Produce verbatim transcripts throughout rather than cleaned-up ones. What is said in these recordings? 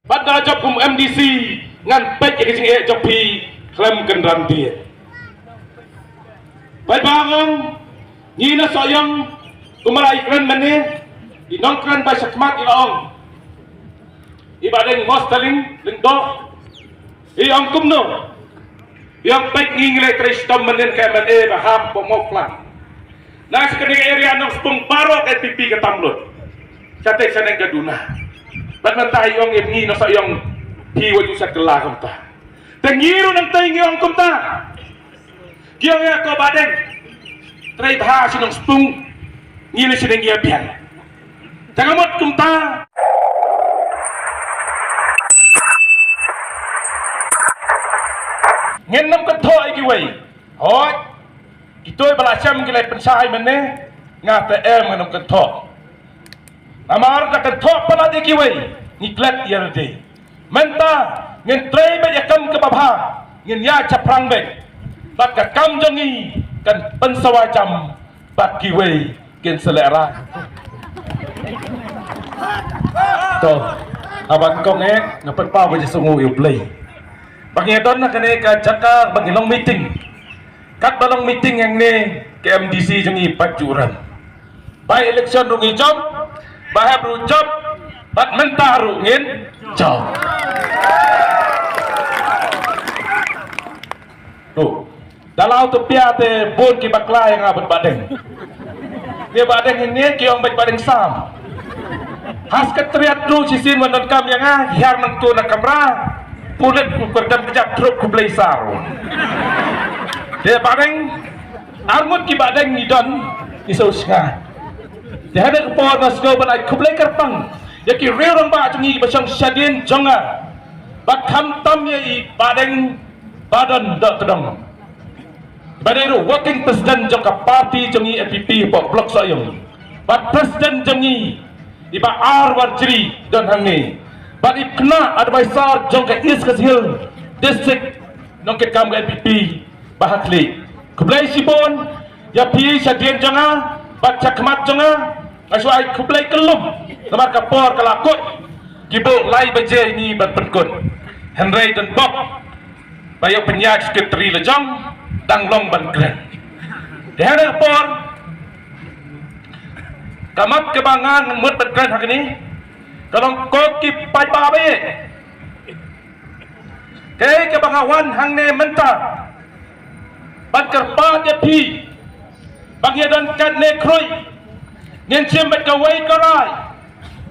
Bad da jop kum MDC ngan peit ïa ka jingeh jong phi khlem kynran dieng. Bad ba ngong ngi na Sohiong kumba la ïakren mynne, i nongkren ba shakhmat i la ong, i Bahdeng Mostaling Lyngdoh, i ong kumno? I ong peit ngi ngi la trei shitom mynnin ka MLA ba hap ba mo plan. Na shi kane ka area Nongspung baroh ka NPP ka tam lut. Shatei shaneng ka duna. Bad mynta i ong ïa ngi na Sohiong phi wat ju shat kylla kumta. Te ngi ruh nangtei ngi ong kumta. Ki ong ïa ko Bahdeng, trei bha shi Nongspung, ngi leh shi ngi ïa biang. Te ka mut kumta. Ngin nym kynthoh ïa kiwei. Hooid. Kito ba la shem ki la pynshai mynne, nga te em ngin nym kynthoh. Namar da kynthoh palat ïa kiwei ngi klet ïa lade. Mynta ngin trei beit ïa kam kaba bha, ngin ïaid shaphrang beit. Bad ka kam jong ngi kan pynsawa jam bad kiwei kin sa lehraiñ. To, haba kong eh nga pynpaw ba jingsngew ïa U Blei. Ba ngi don ha kane ka jaka ba ngi long meeting. Katba long meeting hangne ka MDC jong ngi pat ju rem. By election ruh ngi jop, ba hep ruh jop, bad mynta ruh ngin jop. To, da la u Tupia te bun ki bakla ïa nga bad Bahdeng. Te Bahdeng hangne ki ong bad Bahdeng Sam. Ha Secretariat ruh shisien wan donkam ïa nga, hiar nangtu na kamra. Pulit ku kyrdan kjat, truk ku blei sar. Te Bahdeng, arngut ki Bahdeng ngi don, ngi sngewsih. Te ha kane ka por nga sngew ban ai khublei kyrpang ïa ki riew rangbah jong ngi kiba shong shadien jong nga. Bad khamtam ïa i Bahdeng Badon Dohtdong, ba dei ruh working president jong ka party jong ngi NPP hapoh Block Sohiong. Bad president jong ngi i Bah R Warjri don hangne. Bad i khynnah advisor jong ka East Khasi Hills District, nongkitkam ka NPP, Bah Hakli. Khublei shibun ïa phi shadien jong nga bad shakhmat jong nga. Nga shu ai khublei kyllum namar ka por ka la kut. Ki buh lai baje ngi ban pynkut. Hynrei don bok ba ïa pynïaid secretary la jong dang long ban kren. Te ha kane ka por ka mat kaba nga ngan mut ban kren ha kane ka long ko ki paidbah ba ïeit. Kaei kaba nga wan hangne mynta ban kyrpad ïa phi ba ngi don katne khrui, ngin shim bad kawei ka rai,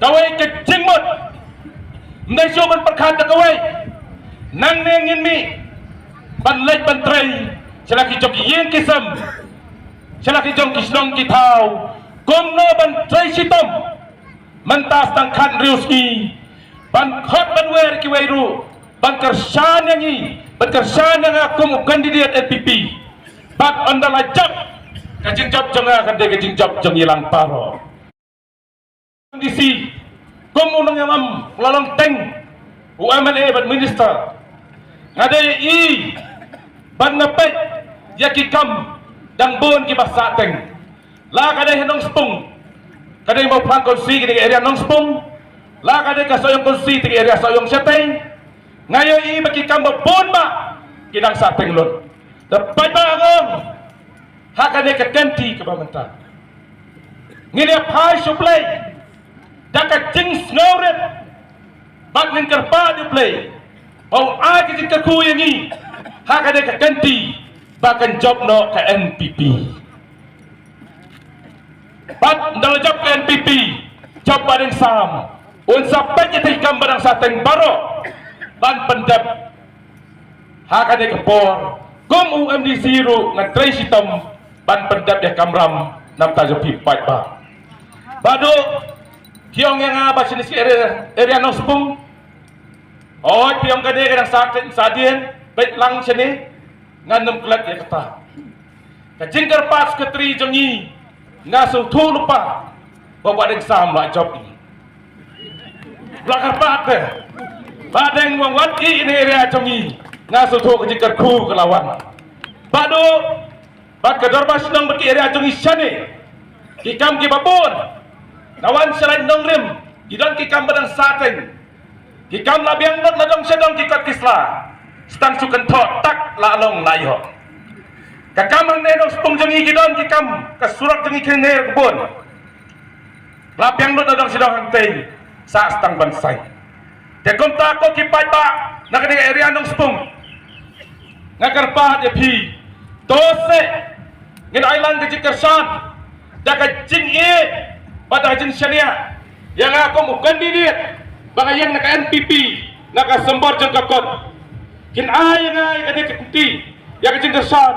kawei ka jingmut. Ym dei shuh ban pyrkhat da kawei. Nangne ngin mih ban leit ban trei sha la ki jong ki ïing ki sem, sha la ki jong ki shnong ki thaw, kumno ban trei shitom. Mynta sa tang khathynriew sngi ban khot ban wer kiwei ruh ban kyrshan ïa ngi, ban kyrshan ïa nga kum u candidate NPP. Bad ynda la jop, ka jingjop jong nga kan dei ka jingjop jong ngi lang baroh. MDC kum u nongïalam u la long teng u MLA bad minister. Nga dei i bad nga peit ïa ki kam dang bun kiba sah teng. La ka dei ha Nongspung, ka dei Mawphlang constituency, ka dei ka area Nongspung. La ka dei ka Sohiong constituency, ka dei ka area Sohiong shatei. Nga ïohi ba ki kam ba bun ba ki dang sah teng lut. Te paidbah, ha kane ka kynti kaba mynta ngin ïa phai sha U Blei da ka jingsngewrit. Bad ngin kyrpad ïa U Blei ba u ai ka jingkyrkhu ïa ngi ha kane ka kynti ba kan jop noh ka NPP. Bad ynda la jop ka NPP, jop Bahdeng Sam, un sa peit ïa ki kam ba dang sah teng baroh ban pyndep ha kane ka por kum u MDC ruh ngan trei shitom ban pyndep ïa ka kamram namar jong phi paidbah. Bad u Ki ong ïa nga ba shane shi area, area Nongspung. Oi, phi ong kane ka dang sah, sah dien, beit lang shane. Ngan nym klet ïa kata. Ka jingkyrpad secretary jong ngi, nga sngewthuh lypa ba Bah Deng Sam la jop ïa ngi. La kyrpad te Bah Deng, wan wan ïa ine area jong ngi. Nga sngewthuh ka jingkyrkhu ka la wan. Bad u Bad ka dorbar shnong bad ki area jong ngi shane, ki kam kiba bun. Nga wan sha Lai Nongrim, ki don ki kam ba dang sah teng. Ki kam la biang lut na dong sha dong ki kot ki sla. Stang shu kynthoh tak la long la ïoh. Ka kam hangne Nongspung jong ngi ki don ki kam ka surok jong ngi kine ka bun. La biang lut na dong sha dong hangtei sa stang ban sai. Te kumta ko ki paidbah na kane ka area Nongspung. Nga kyrpad ïa phi to se ngin ai lang ka jingkyrshan da ka jingïeit bad da ka jingshaniah ïa nga kum u candidate ba nga ïeng na ka N P P na ka symbai jong ka kot. Kin ai ïa nga ïa ka dei ka kti ïa ka jingkyrshan